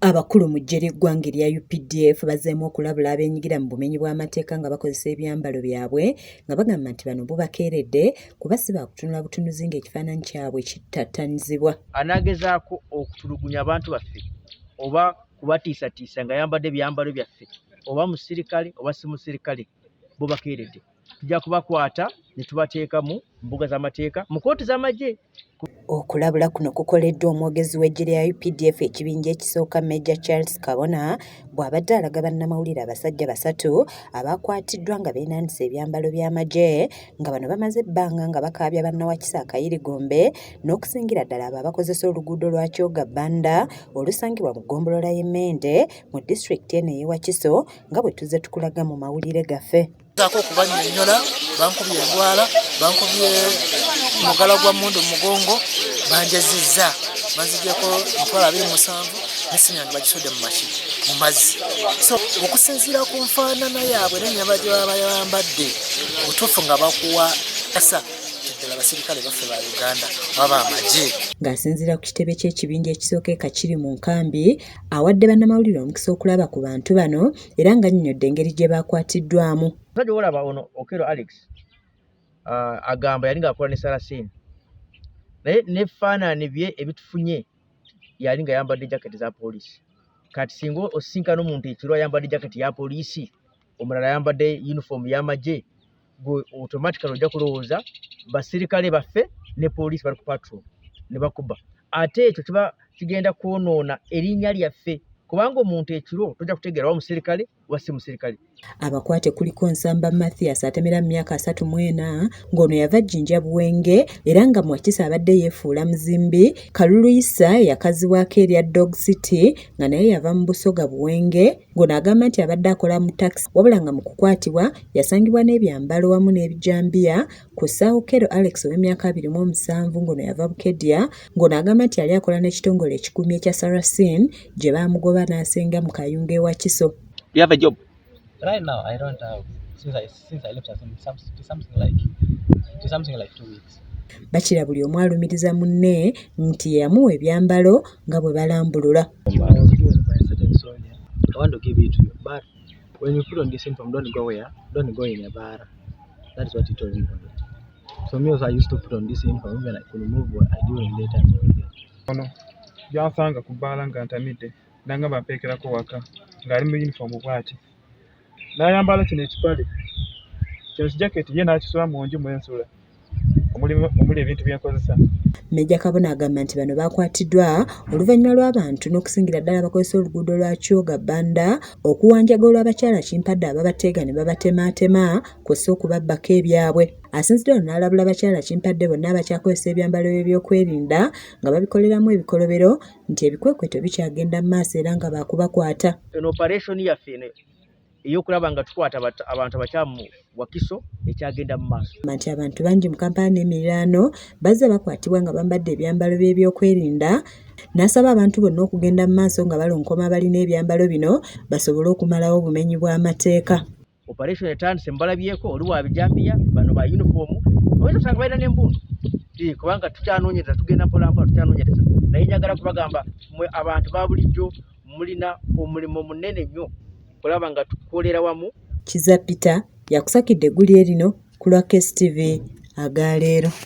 Abakulu mu ggye ly'eggwanga erya UPDF bazzeemu okulabula abeenyigira mu bumenyi bw'amateeka nga bakozesa ebyambalo byabwe nga bagamba nti bano bubakeeredde kuba si baakutunula butunuzi ng'ekifaananyi kyabwe kittattanyizibwa. Anaagezaako okutulugunya abantu baffe oba kubatiisatiisa ng'ayambadde ebyambalo byaffe, oba musirikale oba si musirikale, bubakeeredde. Tujja kubakwata ne tubateeka mu mbuga z'amateeka mu kkooti z'amagye. Okulabula kuno kukoleddwa omwogezi w'eggye lya UPDF ekibinja ekisooka Major Charles Kabona bw'abadde alaga bannamawulire abasajja basatu abakwatiddwa nga beenaanise ebyambalo by'amagye nga bano bamaze ebbanga nga bakaabya bannawakisa akayirigombe n'okusingira ddala abo abakozesa oluguudo lwa Kyoga Banda olusangibwa mu ggombolola y'e Mende mu disitulikiti eno ey'e Wakiso nga bwe tuzze tukulaga mu mawulire gaffe. Zaako okubannyonnyola, bankubye endwala, bankubye mugala gwa mmundu mu mugongo, banjazizza, banzigyeko 27,000 n'essimu yange bagisudde mu maki mu mazzi. So okusinziira ku nfaanana yaabwe n'ennyambala gye baba bayambadde, butuufu nga bakuwa asa ddala abasirikale baffe ba Uganda baba amagye. Ng'asinziira ku kitebe ky'ekibinja ekisooka e Kakiri mu nkambi, awadde bannamawulire omukisa okulaba ku bantu bano era ng'annyonnyodde engeri gye baakwatiddwamu. Omusajja olaba ono Okello Alex agamba yali ng'akola ne Saracen, naye n'ebifaananyi bye ebitufunye yali ng'ayambadde jaketi za poliisi. Kati singa osisinkana omuntu ekiro ayambadde jaketi ya poliisi, omulala ayambadde uniform y'amagye, gwe automatically ojja kulowooza basirikale baffe ne poliisi bali ku patrol ne bakuba. Ate ekyo kiba kigenda kwonoona erinnya lyaffe, kubanga omuntu ekiro tojja kutegeera oba musirikale oba si musirikale. Abakwate kuliko Nsamba Mathias atemera mu myaka 34 ng'ono yava Jinja Buwenge era nga mu Wakiso abadde yeefuula muzimbi, Kalulu Isa eyakazibwako erya Dog City nga naye yava mu Busoga Buwenge ng'ono agamba nti abadde akola mu takisi wabula nga mu kukwatibwa yasangibwa n'ebyambalo wamu n'ebijambiya ku ssaawo. Okello Alex ow'emyaka 27 ng'ono yava Bukedya ng'ono agamba nti yali akola n'ekitongole ekikuumi ekya Saracen gye baamugoba n'asenga mu kayunga e Wakiso. You have a job? Right now, I don't have. Since I left, it is something like 2 weeks. Bakira buli omu alumiriza munne nti ye yamuwa ebyambalo nga bwe balambulula. I was given by a certain soldier. I want to give it to you, but when you put on this uniform, don't go where? Don't go in a bar. That is what he told me on it. So me also, I used to put on this uniform when I could move during daytime over there. Ono yansanga ku bbaala nga ntamidde n'angamba mpeekerako waka ng'ali mu yunifoomu bw'ati n'ayambala kino ekipale kino kijaketi ye n'akisula mu nju mwe nsula omuli ebintu bye nkozesa. Meja Kabona agamba nti bano baakwatiddwa oluvannyuma lw'abantu n'okusingira ddala abakozesa oluguudo lwa Kyoga Banda okuwanjaga olw'abakyala Kimpadde ababateega ne babatemaatema kw'ossa okubabbako ebyabwe. Asinzidde wano n'alabula bakyala Kimpadde bonna abakyakozesa ebyambalo by'ebyokwerinda nga babikoleramu ebikolobero nti ebikwekweto bikyagenda mu maaso era nga baakubakwata. Eno operation yaffe eno ey'okulaba nga tukwata abantu abakyamu mu Wakiso ekyagenda mu maaso. Nti abantu bangi mu Kampala n'emiriraano bazze bakwatibwa nga bambadde ebyambalo by'ebyokwerinda n'asaba abantu bonna okugenda mu maaso nga balonkoma abalina ebyambalo bino basobole okumalawo obumenyi bw'amateeka. Operation etandise, mubalabyeko oli wa bijambiya, bano ba uniform, oyinza osanga balina n'embundu, kubanga tukyanoonyereza, tugenda mpola mpola tukyanoonyereza. Naye njagala kubagamba mwe abantu ba bulijjo mulina omulimu munene nnyo kulaba nga tukolera wamu. Kiza Peter yakusakidde eggulire lino ku lwa KSTV agaleero.